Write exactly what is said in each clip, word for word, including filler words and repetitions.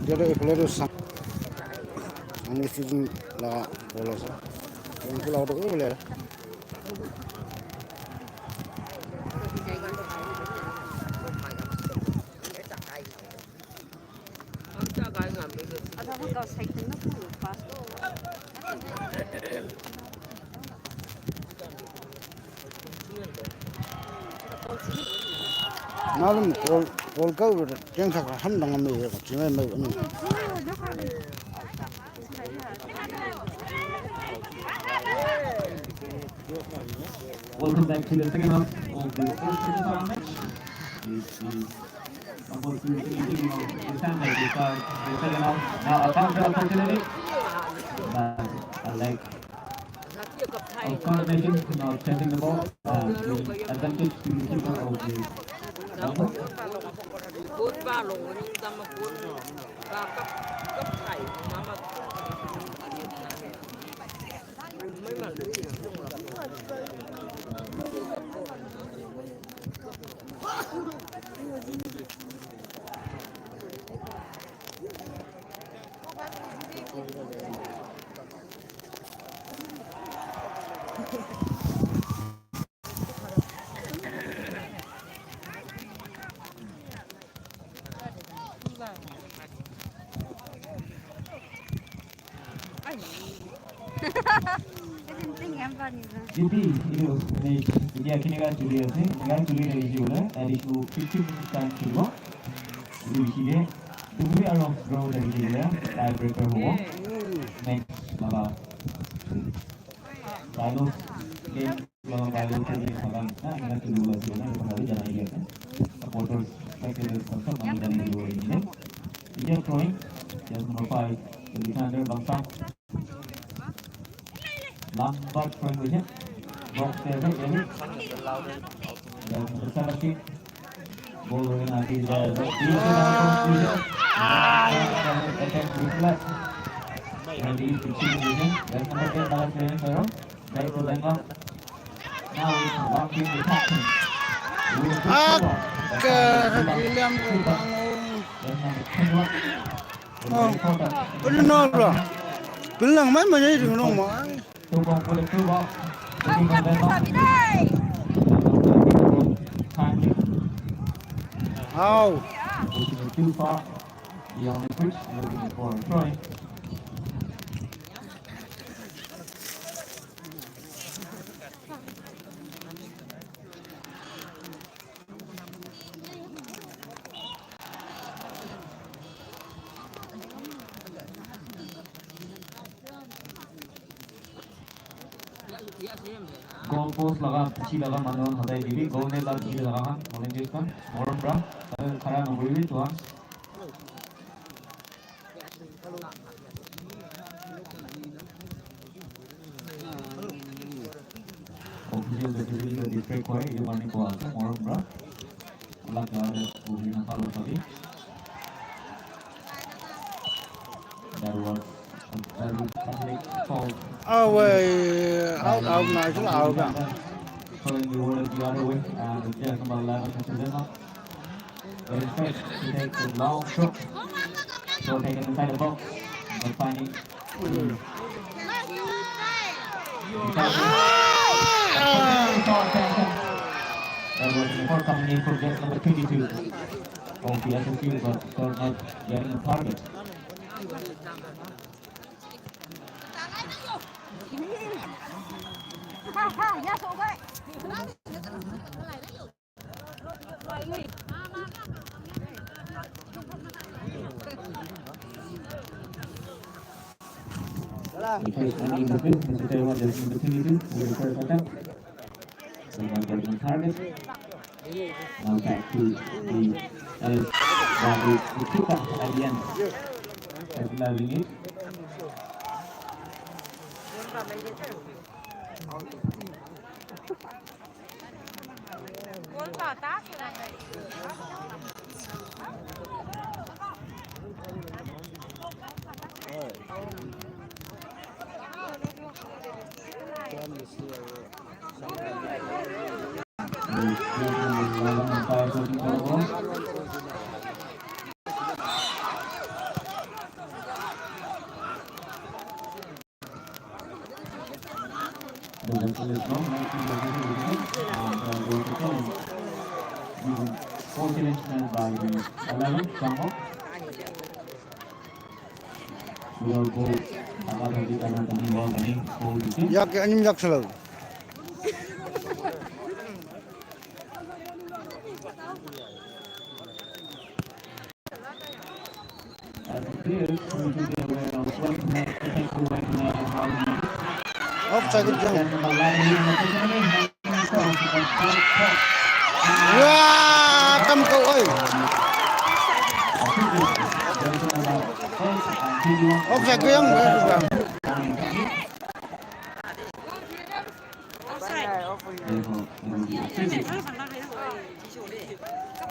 Dia tu ekle tu sang. Ang ni season la bola sa. Yang pula tu ekle. Nalum kol kol kau jeng sak ham dang am ye ko chingai mai ni. Welcome back to the second half of the first half match. This is unfortunately the second half. Now a counter opportunity. But a leg of coordination, now chasing the ball. Uh, the advantage to the keeper of the Bangkok. Jiti, itu, ini, ini akhirnya kan juli ya sih, kan juli dari juli, dari itu fifteen minutes time kedua, itu di sini, tunggu ya lo, bro dari sini ya, tiebreaker hukum, next, baba, final game. Kalau balik ke di sekarang, nah, kita dulu lagi, karena ada kembali jangan lihat kan. Supporters, spectators, konser, kami dari dua ini. Dia throwing, dia number five, Alexander Bangsa. Lambat throwing position. Box there, David. Dan bersama tim. Ball going out is there. Attack reflex. And he's in position. That's number ten, Alex Ferrero. Back to Bangkok. Now it's one team attack. Aka William Bangkok. That's number twenty-one. Oh. Ano na ba? Bilang may maya yung nung mo. Two ball for the two ball. Looking for Bangkok. Timing. How? Pushing it too far. Beyond the pitch. Looking for a try. Goal post laga, piche laga manu khan hodai dibi, goal net laga piche laga khan, volunteers khan, morom pra, tate khara nakuribi, etu khan. Official decision to distract hoy, etu karne koa ase, morom pra. Alak jaga te bohi na sabo sabi. That was a very public foul. Oh, wait. Out, out, nice, out. Throwing the ball the other way, and just number eleven, Kachizema. Very fresh to take the long shot. So taken inside the box, but finding. That was the ball coming in from just number twenty-two of the S S U, but still not getting a target. The first one in the field, Mister Terwa just number twenty-two with the first attempt. So not getting a target. Now back to the L S, but the, the keeper at the end. Capitalizing it. Four seventy-nine by the eleven, Changok. Goal, Naga Bhakti Karnataka, goal, goal, goal. Yak, anim yak selalu. Offside ko jang. Wah, kam kau oi. Offside ko jang.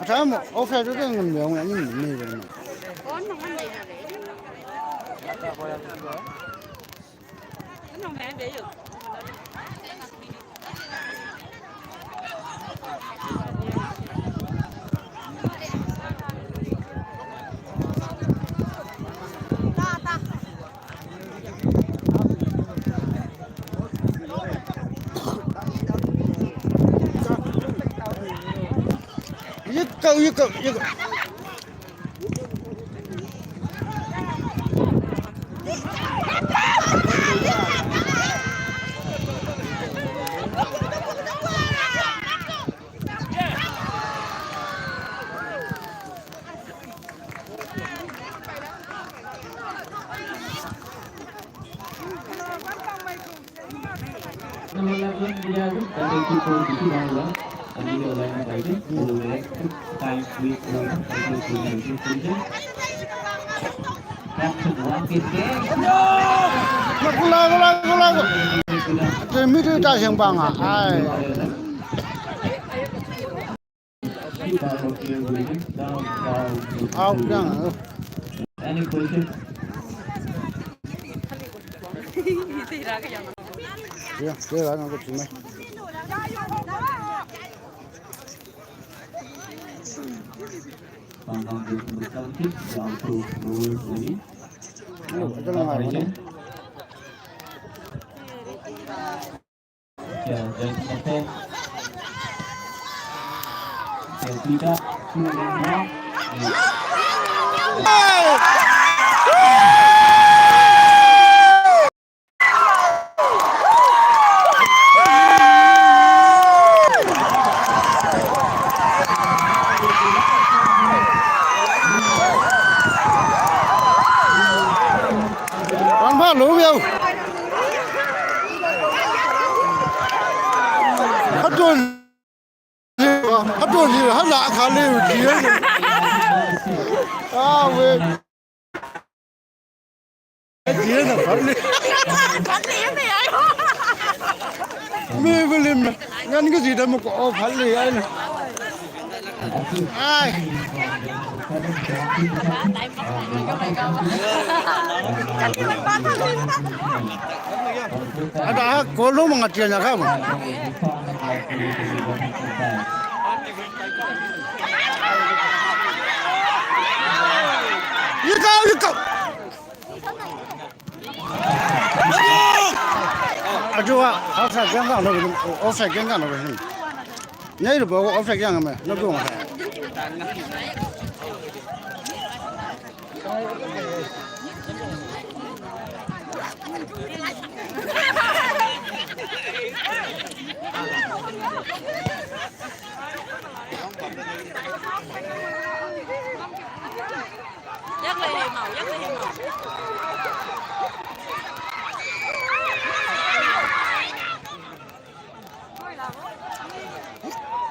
Ata mo offside ko jang, mo yang ni ni. Yiko, yiko, yiko. Kula, kula, kula, kula. Te mi tu ta siang bang ah. Ai. Out yang. Any questions? Ya, saya lah nak cuma. Panggang dia besar sikit, dia auto lower sekali. Hello, ada orang lain. Wan pha lu biau. Hatu. Hatu ni ha la kha le ji. Ah, we. Ji na pha le. Me bele me. Ngan ka ji da mo ko pha le ai na. Ai. Ada kolo mengatia nya kamu. Yiko, yiko. Ajo wa, offside yang kan lo, offside yang kan lo. Nyai lo bo offside yang me, lo bo.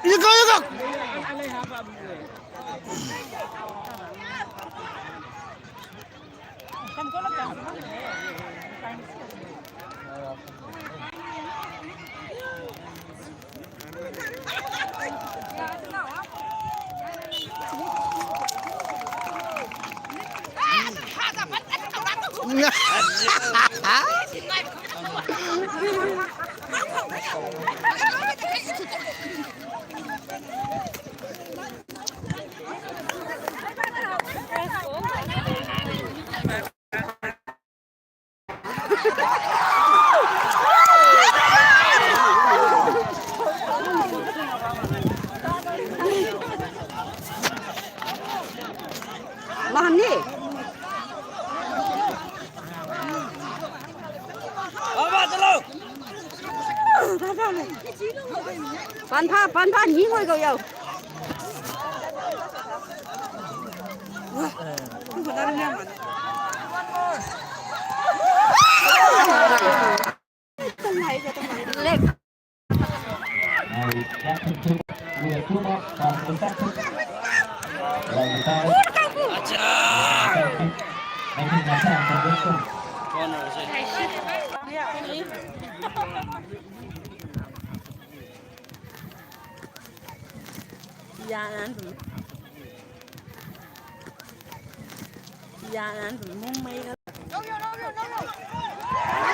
Yiko, yiko. Mahan ni. Pan pha, pan pha, ni ngoi kau yau.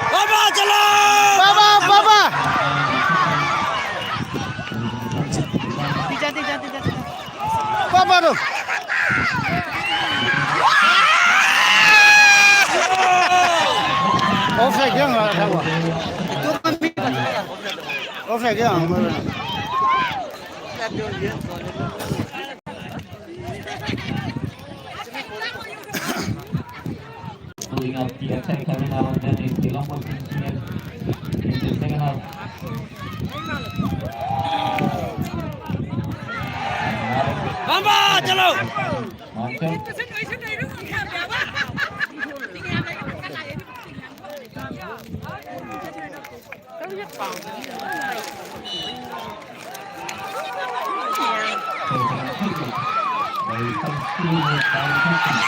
Baba, chalo! Baba, baba! Baba tu. Offside dia nggak tahu. Offside dia nggak tahu. Pulling up the attack every now and then is the long ball in the second half. Bamba, chalo!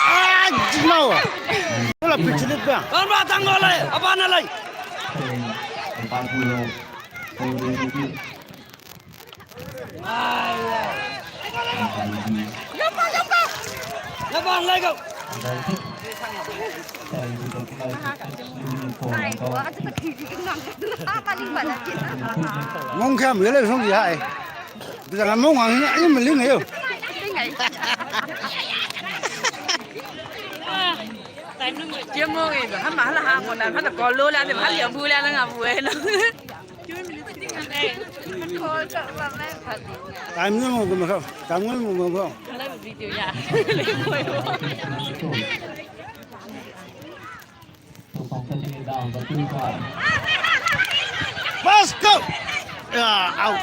Ah, no. Bola pichilit ba. Bamba, tanggol lai, apa na lai? Gampang, gampang. Gampang, let go. Mong kham yele song ya. Bisa ngan mong ang ini meling ayo. Tiêm mông thì hăm mà hăm là hăm còn là hăm là có lô là thì hăm là bu là ngà bu ấy nó. Time ni mo ko mo. Time ni mo ko. Let's go. Yeah, out.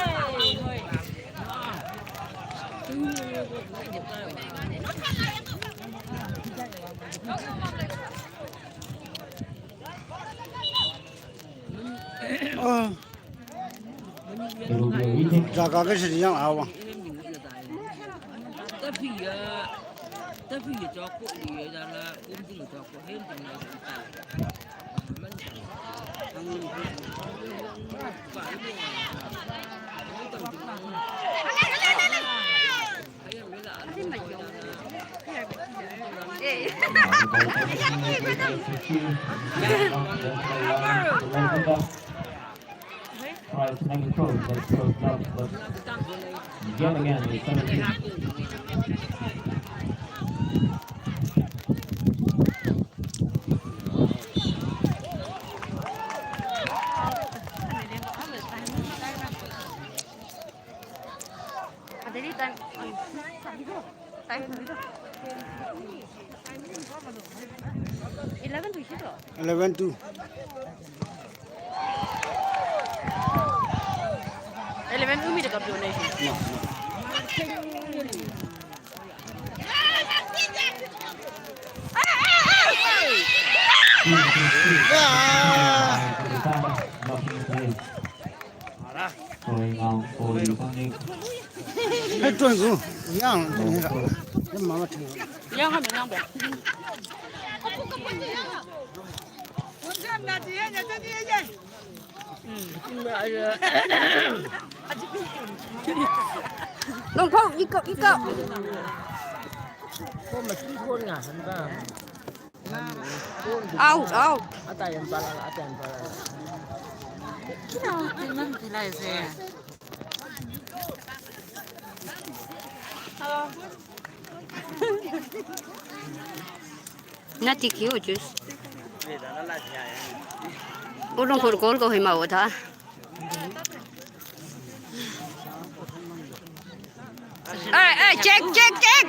Oh. Jaga ke sini yang awang. Price next throw, next throw, but yet again, it's seventeen. Eleven two. Eleven umi de campeón. No, no. Going out for the Sonic. Hai tuan ku, yang ni ka, ni mama tu. Yang kami yang dah. Nong pau iko iko. Ko ma ti ko nga han ba. Out, out. Ata yan bala, ata yan bala. Kina tinan tilai se. Na ti kiu jus. Ulung kol kol ko hima wata. Ê, ê, check, check, check.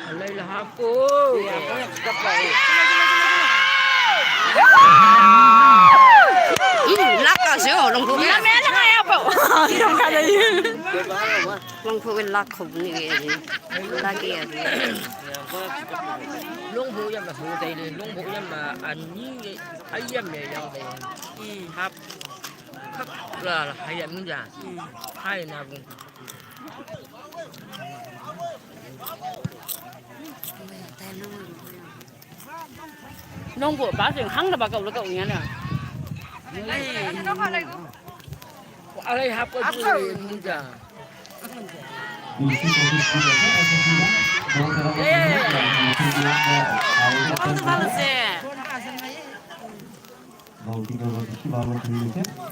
Alai la hap ko. Ih, lak ka sio, Longphu ke. Lak me na kaya po. Longphu ke lak ko ni ke. Lak ke ya. Longphu ya ma hu dai le, Longphu ya ma an ni ke. Ai ya me ya dai. Hap. Hap la la, hai ya mi ja. Hai na bu. Nong ko ba sing hang da ba kau la kau nya na. Alai hap ko ju ni ja.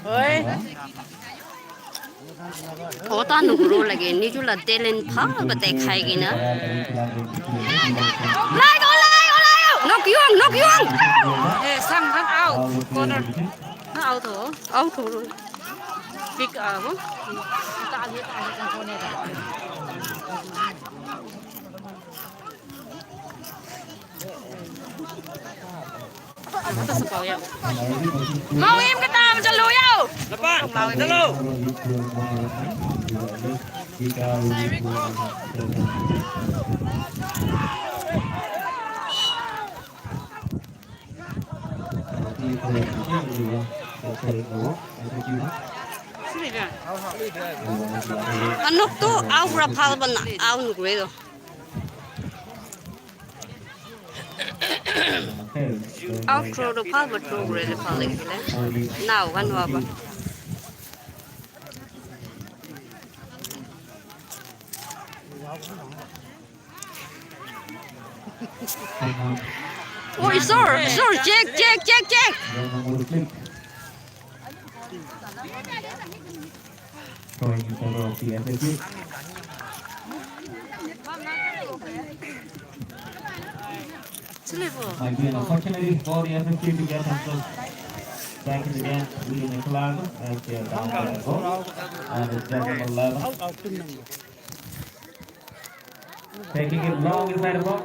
Oi. Ota nukro lage, ni chu la talent pha ba te khai gi na. Lai go, lai go, lai go. Nok yuang, nok yuang. Eh, sang han out. Corner. Han out ho. Out ho. Pick up ho. Mau im ka tam chalu yau. Lapa, chalu. Anok tu au rapal ban au nukre do. Outro do pal ba throw gre le pal le kile. Now kan wa ba. Oi, sir, sir, check, check, check, check. Going in favor of the F F U. Might be an opportunity for the F F U to get themselves back in the game, leading the flag as they are down by a goal. And it's just number eleven. Taking it long inside the box.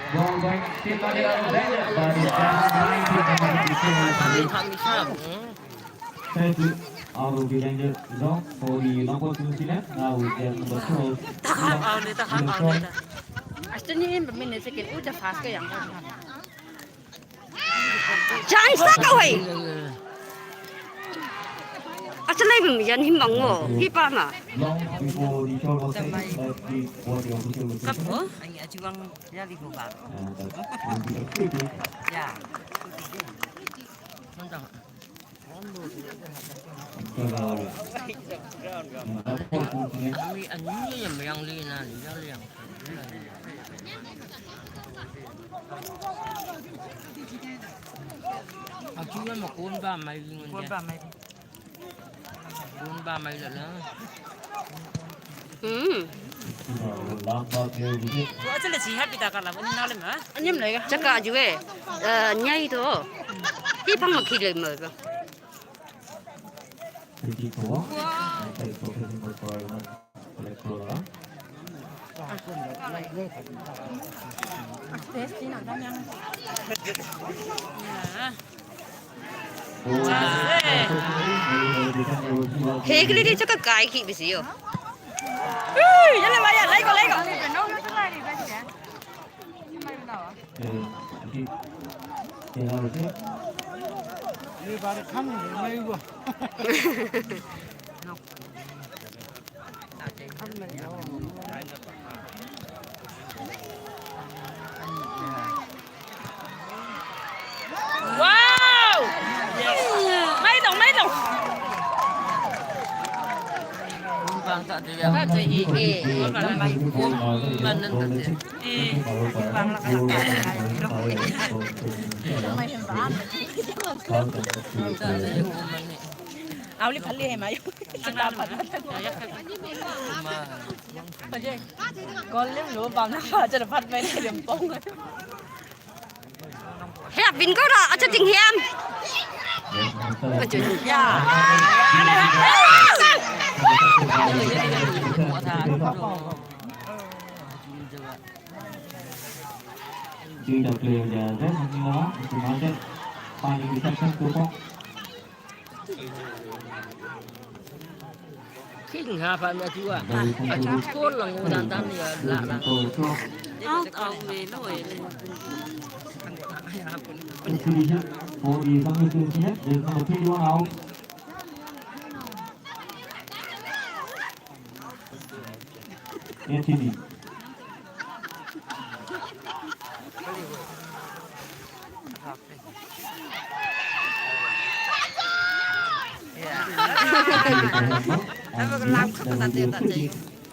Ball going still not out of danger, but it's just nineteen. Safely out of the danger zone for the Longphu students. Now we get number twelve. Tahan, out, tahan, out. Astani in minute second, udah fast ke yang. Chance ta ka wei. Acha lai bim yan him bang wo. Hi pa ma. Long before the shot was taken, but the, what the official was taken. Kap ko? Ani ajuang ya ligo ba. And that will be a free kick. Ya. Hmm. Chaka ju e. Eh, nyai to. Hi pang ma khi le ma ba. He kili di chaka kai ki bisi yo. Yale maya, lai ko, lai ko. Wow! Mai dong, mai dong. Au li phat li he mai. Gol lim lo bam na pha cha phat mai lim pong. He bin ko ra acha ting hiam. Acha ya. Due to play of the ref, Mr. Martin, finding reception to Pok. King ha pa mi atua. Atua ko lang u dan dan ya la la. Out, out me lo e. Position for the Sangli students here. There's number twenty-one out. Anthony.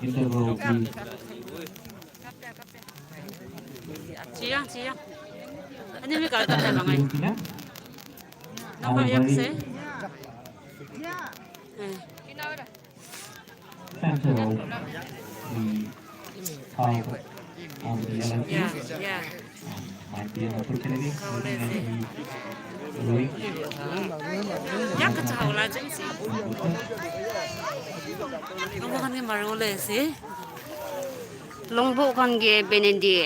Interval. Chia, chia. Ani mi ka ta ta bangai. Napa yang se? Eh. Center of the half of the L F C. Yeah, yeah. Might be an opportunity. Looking at the wing. Yak ka chau la jeng si. Long bo kan ke maru le si. Long bo kan ke Benendi.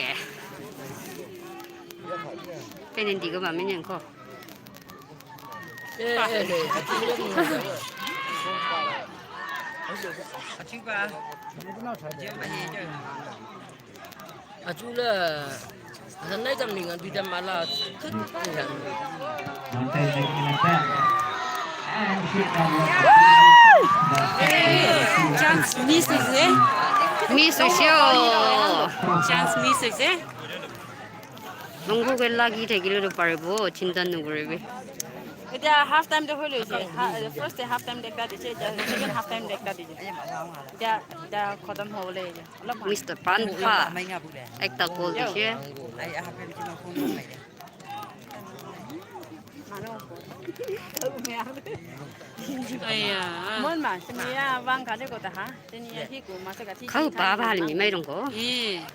Benendi ko ba min yang ko. Achu la, asan nai tam ning an bi tam mala. Chance misses, eh? Miss sio. Chance misses, eh? Nunggu ke lagi thekile to paribo, chinta nuguribi. Etiya half time to hole hoise. Ha, first half time te ekta dise, etiya second half time te ekta dise. Etiya, etiya khatam hobole etiya. Olop Mister Panpha. Ekta goal dise. Aiya. Mon ma, sini ya bang kade kota ha. Sini ya hiku, masa kati. Kau pa ba hal mi mai rong ko. Eh.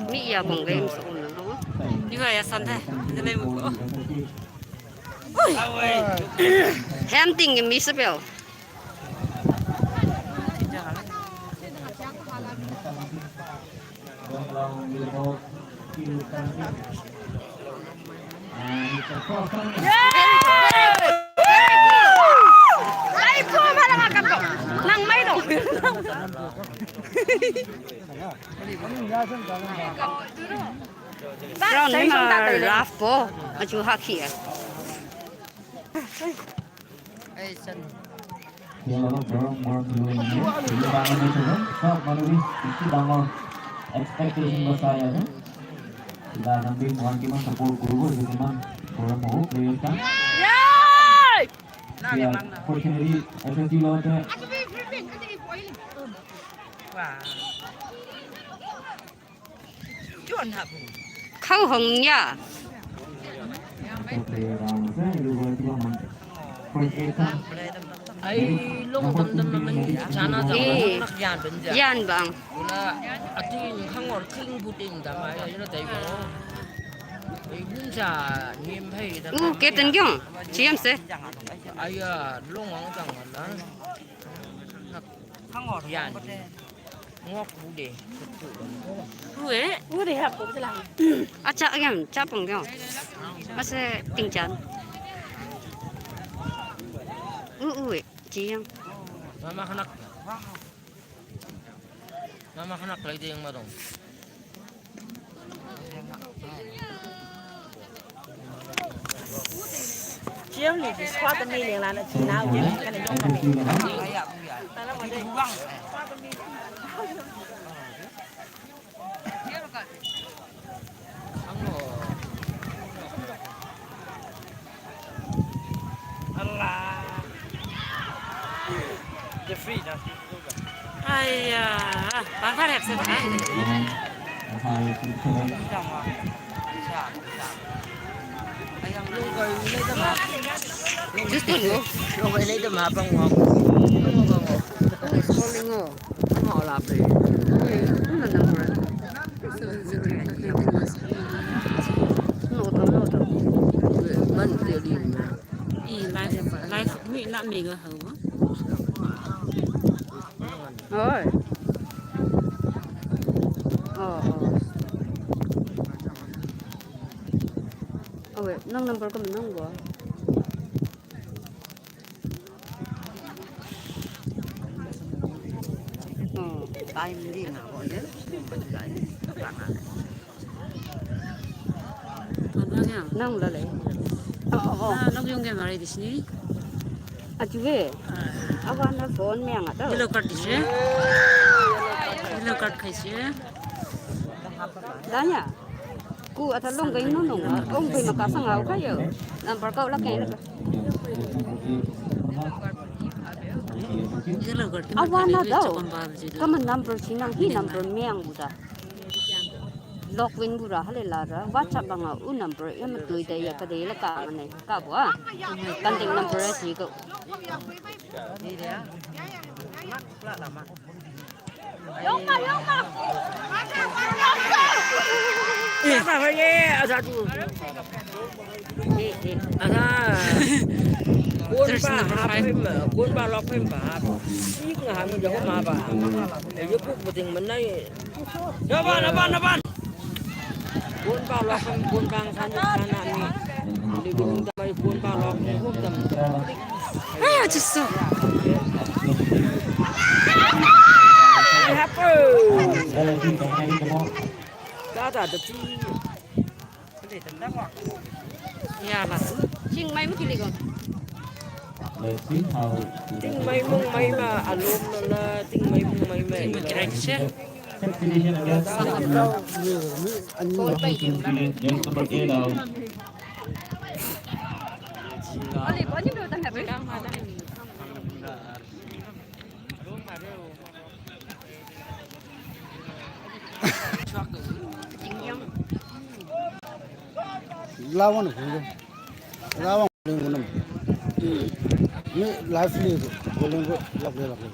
Mi ya bong game so na ho. Ni ga ya san the. Ni le mu ko. Ui. Hem ting mi se bel. Round ni ma rough po, achu hak hi. Expectation ba sai ase. Kiba khan bi mohan kiman support kuribo, etu kiman gorom hobo players khan. Yay! Fortunately, S S C logote Khau hong ya. Ai, long dam dam dam dam, chana dam, eh, nak yan ben ja. Yan bang. Ula, ati khang or khing buting dam ai, ila tai bo. Ai, bun cha, nim phai dam. U, captain kyong? Chiam se. Ai ya, long ang dam na. Nak yan. Ngok bu de. Bu e? Bu de hap ko la. Acha yam cha pang yam. Mase ting chan. U u e, chi yam. Mama khanak. Mama khanak lai de yang ma dong. Chiang ni di squat mi ling lan chi na u kan yong kan ni. Allah. Jeffrey dah. Aiya, bang kar hep se bang. Just don't go. Don't go, don't go. It's calling, oh. Ngau la pe. Ngau la number. Ngau to, ngau to. Man te di. I live, live, mi na Mega hau ba. Oi. Oh, oh. Oh, wait, nang number ko nang ba? Oh, time di na ko ye. Nang la le. Oh, oh, oh. Ah, nok yong ke mari di sini. Achu we. Awa na phone me anga ta. Yellow card di se. Yellow card khai se. Danya. Ku ata long kai no no. Ong kai maka sang au kai yo. Number kau la kai la. Yellow card. Awa na dau. Kama number sinang hi number me ang buda. Lok win bura hale la ra WhatsApp banga u number ya ma tui dai ya ka dai la ka ne ka bua. Kan ding number si ko. Yong ma, yong ma. Eh, ba ye asa tu. Eh, eh. Asa. Kun ba hap phim, kun ba lok phim ba hap. Sing ham ya ho ma ba. Ye kuk puting menai. Naban, naban, naban. Bun pa lok kan bun bang sanjuk sana ni. Di bun tamai bun pa lok ni bun tam. Ah, just so. Apa? Tata tati. Ya, mas. Sing mai mu kili ko. Ting mai mung mai ma alum na la ting mai mung mai ma. Ting mai kira kira. Lawan ko. Lawan ko nam. Ni life ni ko ko leng ko lak le lak le.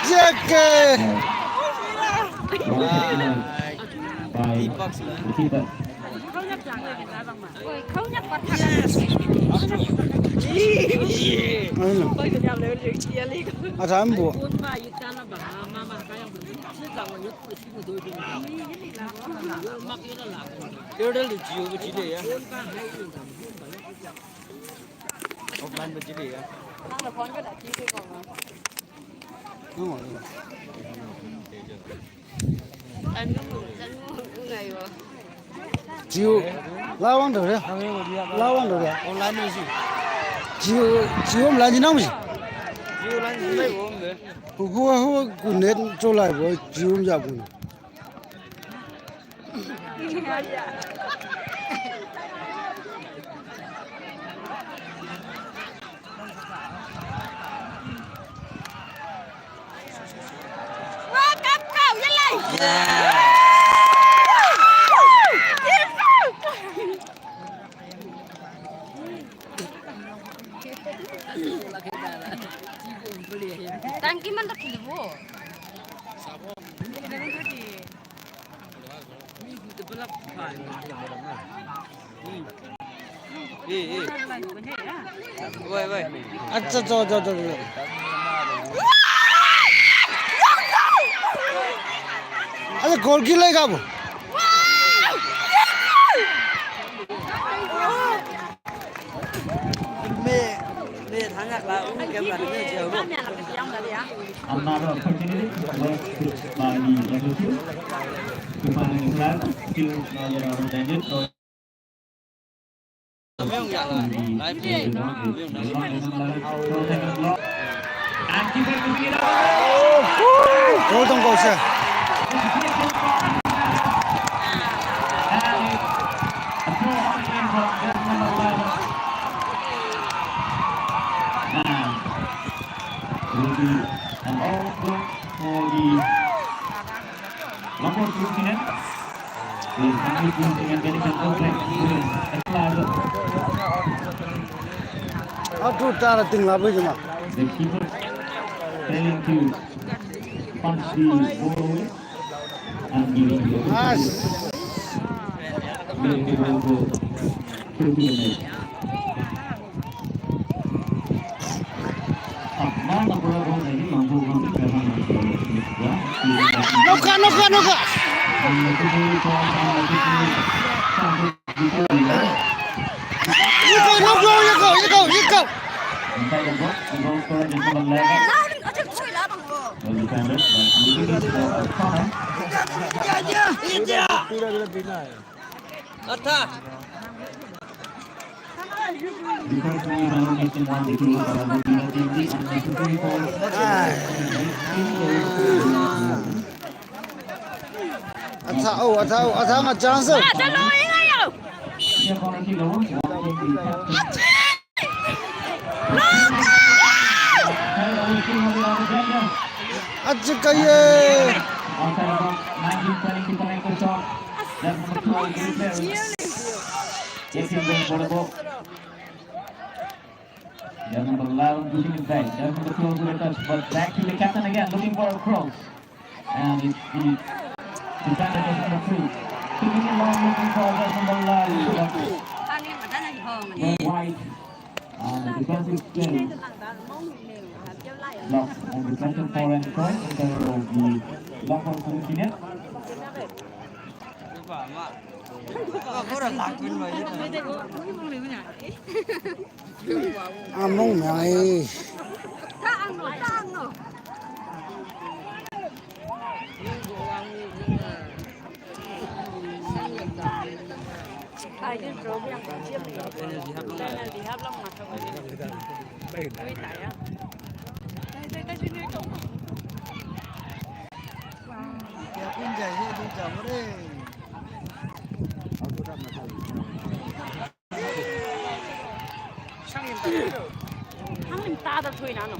Jeke. Atam bu. Airtel di Jio ko jile ya. Offline ko jile ya. Jio, lawang do ya. Lawang do ya. Online ni si. Jio, Jio online ni nang si. Jio online ni nang si. Ku ku ku net cholai bo Jio ja ku. Tangki man tak kilo. Woi, woi. Acha, acha, acha, acha. Acha, goal kick lai ka bo. Another opportunity was by the F S U to find a flag, still not yet out of danger. So Goal tong goal se. Will be an all for the Lombok Lieutenant. Atu tara ting labu jema. The keeper failing to Punch the ball away and giving the Nice. Letting the ball go through to the net. Up, now the ball goes again, Mangkok Mangkok, Mangkok Mangkok. Noka, noka, noka. Yiko, noka, yiko, yiko, yiko. Inside the box, the goal scorer, just number eleven. Well defended, but looking for a corner. Defense rebound, missing one, the two, but Argentina team the unnecessary foul. Acha, oh, acha, oh, acha, nga chance. Clear corner kick, one point in captain. Acha, kaye. Outside the box, nineteen trying to connect the shot. That's number twelve, Gilbert. Getting there for the ball. That's number eleven pushing it back. That's number twelve with a touch, but back to the captain again, looking for a cross. And it's the defender, that's number three. Keeping it long, looking for that's number eleven. But went wide. And the defensive play. Block and defensive foul and point in favor of the Lombok Police Unit. Among mai. Hangin ta da thui na no.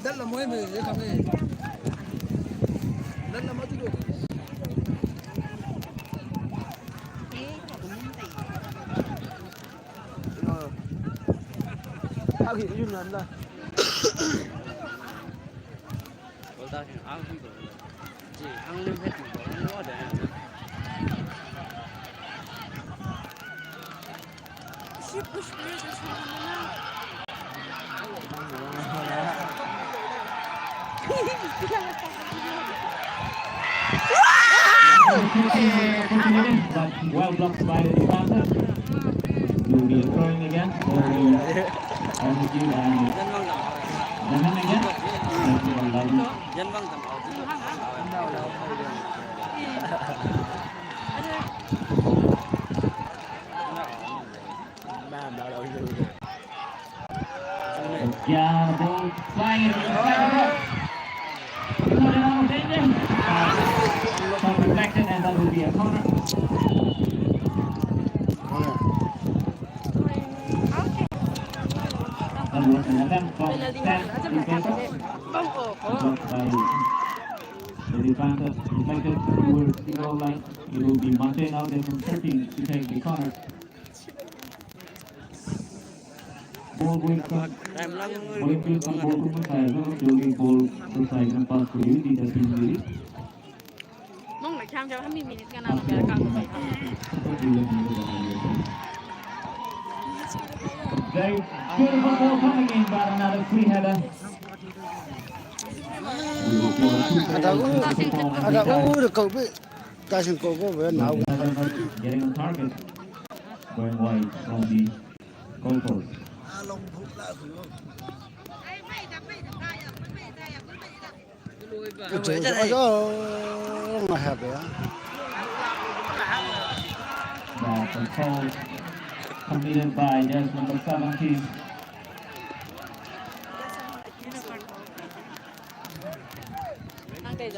Dalla moy me ye kame. Dalla matu do. Agi yun nan da. Well blocked by the defender. Will be a throwing again for the Energy and Jahan again. That's number eleven. Again, ball flying into the side of the box. Not enough danger. Shot deflected and that will be a corner. That was an attempt from Stan to take up. Blocked by the defender, deflected towards the goal line. It will be Mate now, just thirteen to take the corner. Ball going from Olympic ball to Masai, so Jogi ball to Sai and pass to you, the team lead. Mong na kyang kyang hami minute ka na ka ka. Very beautiful ball coming in, but another free header. Ada u, ada u de kau be, ta sing kau ko be na u. Getting on target. Going wide from the goalpost. Ajo, ajo, nga ha be. Now control committed by just number seventeen. Just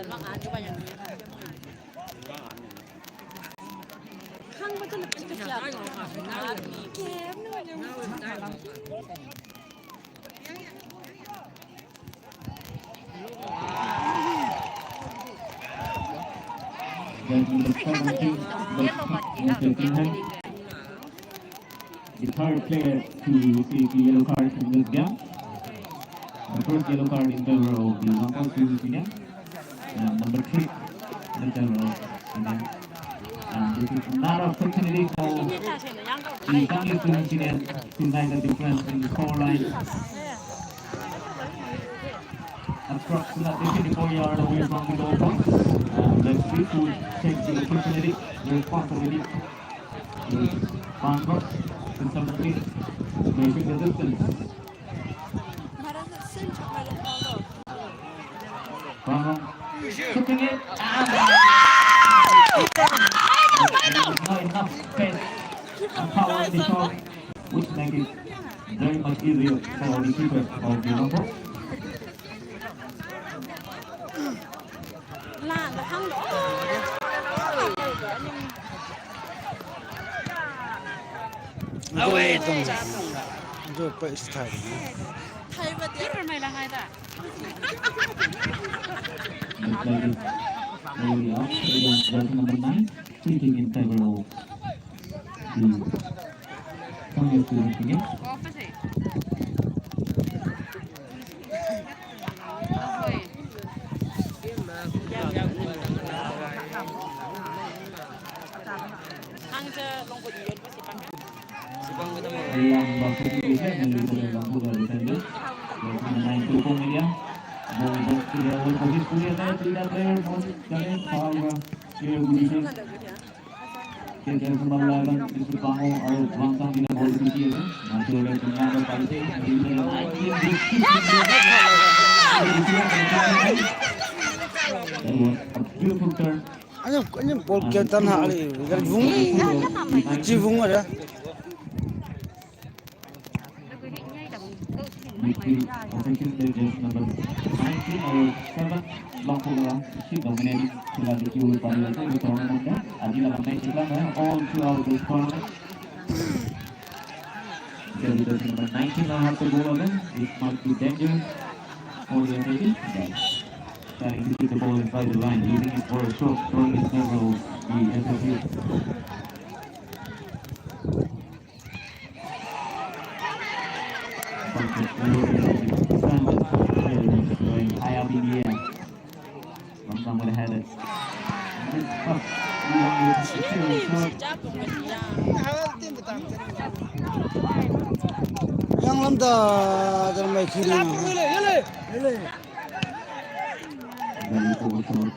number seventeen, number seventeen. The third player to receive the yellow card in this game. The first yellow card in favor of the Wangpok Student Union. And number three in favor of the game. And this is another opportunity for the Sangli Student Union to make a difference in the score line. Approximately twenty-four yards away from the goal post. And let's see who takes the opportunity, the responsibility. Bangkok, the seventeen, making the distance. Bangkok, shooting it, and there is not enough space and power in the shot, which make it very much easier for the keeper of the Bangkok. Away, Tung. Tung pa style. Thai ba dia. Number nine, taking in favor of the Sangli Student Union. Yang bagus itu kan, yang itu yang bagus dari tadi. Yang main dukung dia. Mau buat dia, bagus dia, kan, tidak player, mau cari power. Dia bisa. Kita kembali lawan di Supango, Arif Bangsa tidak mau dipikir. Masih ada pengaruh pasti. Dia bisa main, dia bisa. That was a beautiful turn. Anh, anh bol ke tan ha ali, gar vung, chi vung ada. Midfield position, there is number nineteen or seven, Longpok Alam, she dominating Philadelphia Pariasan in the tournament. Adila Ramai Iklan, eh, all throughout this tournament. There is number nineteen now has the ball again. This might be danger for the S S C. Yes. Trying to keep the ball inside the line, using it for a shot, throwing it several the S S C. High up in the air. Bangsa with a header. This pass. Yang lam da, da mai kiri na. Very poor shot.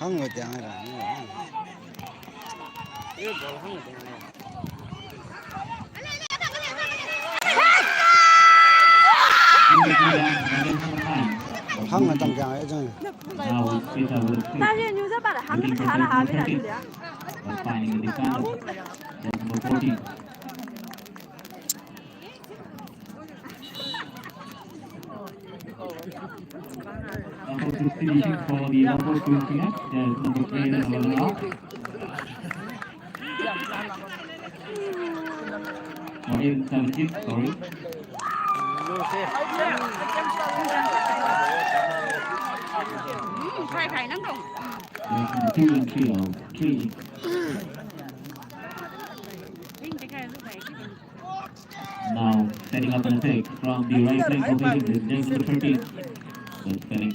Hang ngai tiang ai ra, hang ngai. Ye bol hang ngai tiang ai. Hang ngai tang tiang ai jang. Now it's Peter with a kick. Looking for the second. But finding the defender. That's number fourteen. Number fifteen for the Longpok Student Union. There's number eight and eleven out. Number eight and seventeen, sorry. There's number two and three out. Three. Now setting up an attack from the right flank position with James number thirteen. That's getting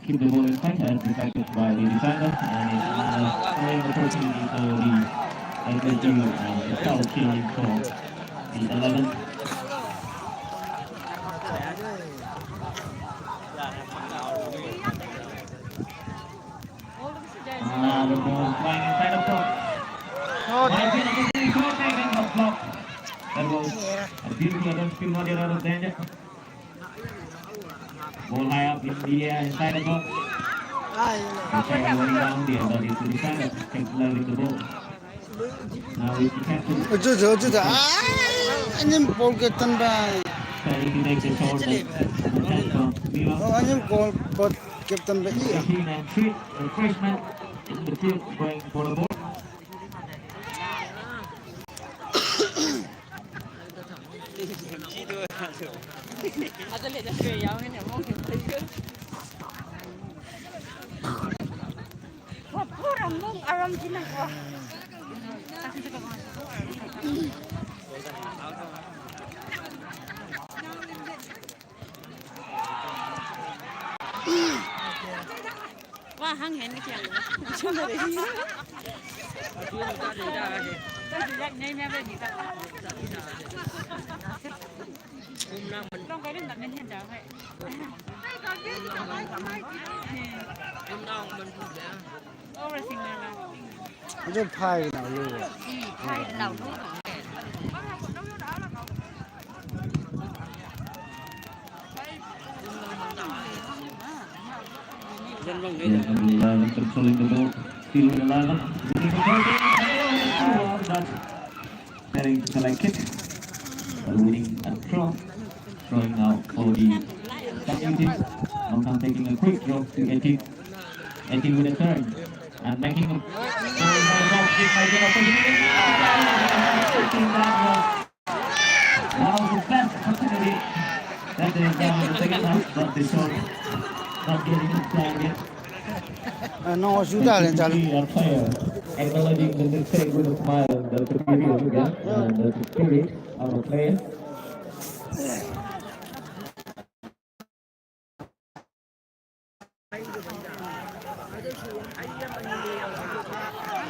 keep the ball in front and deflected by the defender, and it's another scoring opportunity for the F S U and the foul killing for the eleven. Ah, the ball flying inside the box. Might be an opportunity for taking the block. That was a beautiful attempt, still not yet out of danger. Ball high up in the air inside the box. Defender running down there, but it's the defender kept loving the ball. Now it's the captain. Achu, achu, achu. Ah, ani bol ke tan ba. If he makes a shot, then the chance for Milan. Oh, I am goal, but captain, but yeah. Machine and treat refreshment in the field going for the ball. Wa hang hen ni kiang. Chung da de. Long kai lin da men hen da hai. Over singer na. Ajo phai na lu. Phai na lu. Yeah, number eleven controlling the ball. Still with eleven. Looking for goal. Oh, but heading to collect it. But winning a throw. Throwing out for the Sangyu team. Longkang taking a quick throw to Eting. Eting with a turn. And making a goal. It might be an opportunity. Taking that one. That was the best opportunity that they have done in the second half, but they shot not getting inside yet. Uh, no, shoot out, Charlie. Our player acknowledging the mistake with a smile, the superior again, and the spirit of a player.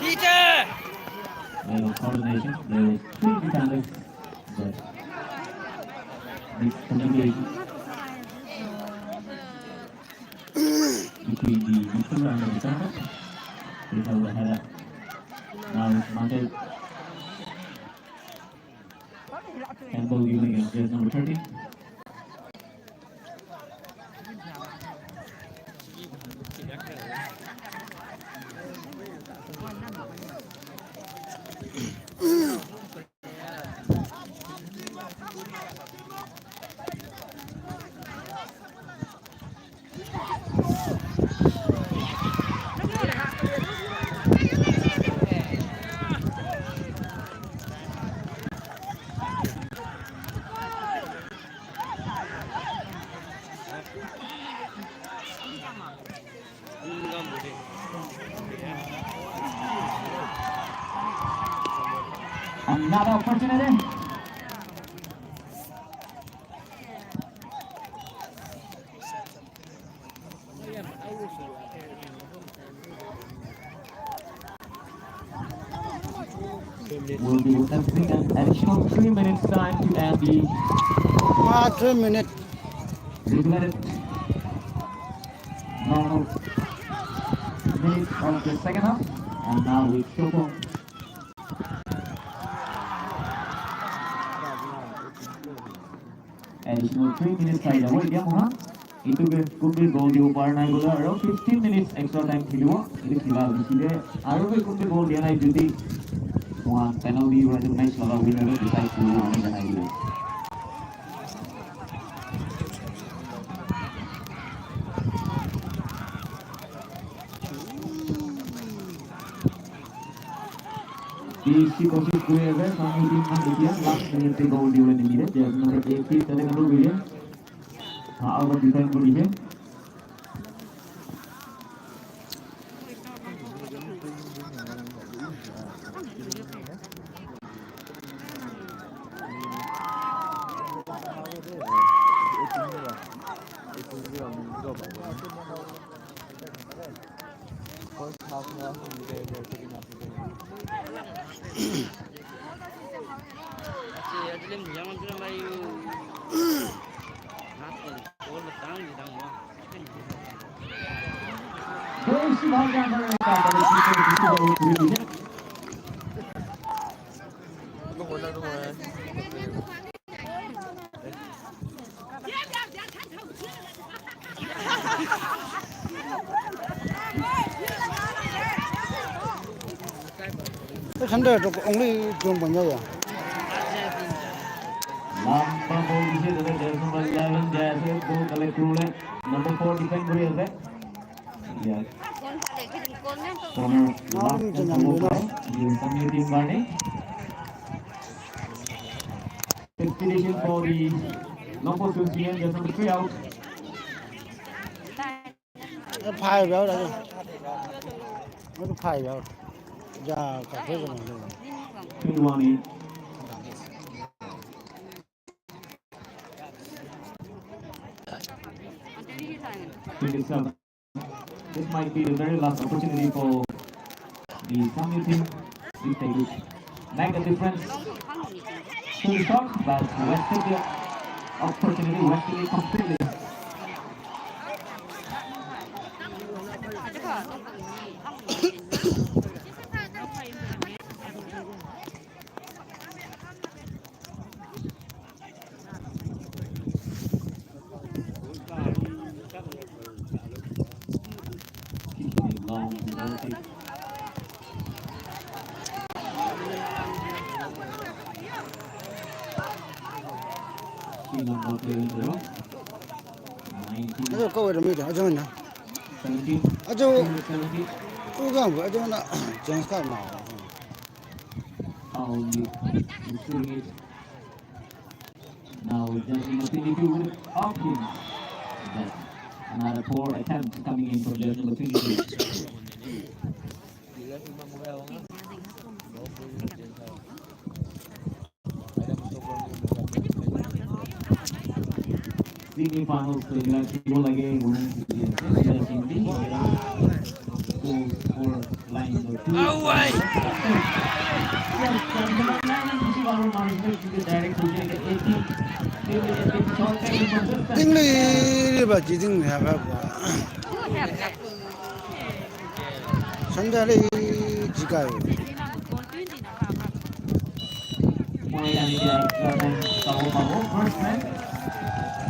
Teacher! Well, coordination, there was three defenders, but miscommunication between the midfielder and the defender. They have a header. Now it's Mate. Campbell using his jersey number thirty. Another opportunity. We'll be witnessing an additional three minutes time to end the Ah, three minutes. Regretted normal minutes of the second half. And now we Showboat. Additional three minutes time. Wait, yeah, huh? Itu ke kumbi goal di upar na gula aro fifteen minutes extra time khelibo. Itu khila bisile aro ke kumbi goal dia nai jodi moikhan penalty recognize loga winner decide kuribo, ami janai dibo. Bishi koshish kuri ase, Sangyu team khan etia last minute te goal dibole nimite, jersey number eight te tade control kurise. Ha, aru defend kurise. Six hundred only drum banya ya. Lamba ball dise, tate jersey Number four defend kuri ase. Yes. Corner last and over by the Sangyu team karne. Expedition for the Longpo Students Union, just number three out. Eh, five out aja. Itu five out. Ja, ka ke ko. Twenty-one in. Twenty-seven. This might be the very last opportunity for the Sangyu team if they could make a difference. Should shot, but wasted the opportunity, wasted it completely. Long penalty. Team number eleven, nineteen, Ajo ko wera mi ajo na. seventeen, Ajo seventeen. ko ga ajo na. Chance ka na. Foul, receiving it. Now, Justin Mapindiku with option. But another poor attempt coming in from Justin Mapindiku. Semifinals to United Goal again. Goal for line number two. Direct pushing the eighteen. Ding li ba ji ding ha ba. Sanda le ji ka. Point and the double bubble. First man.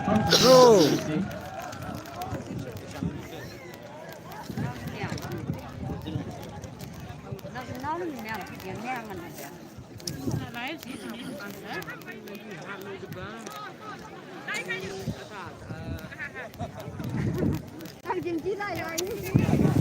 First Bro. Mistake.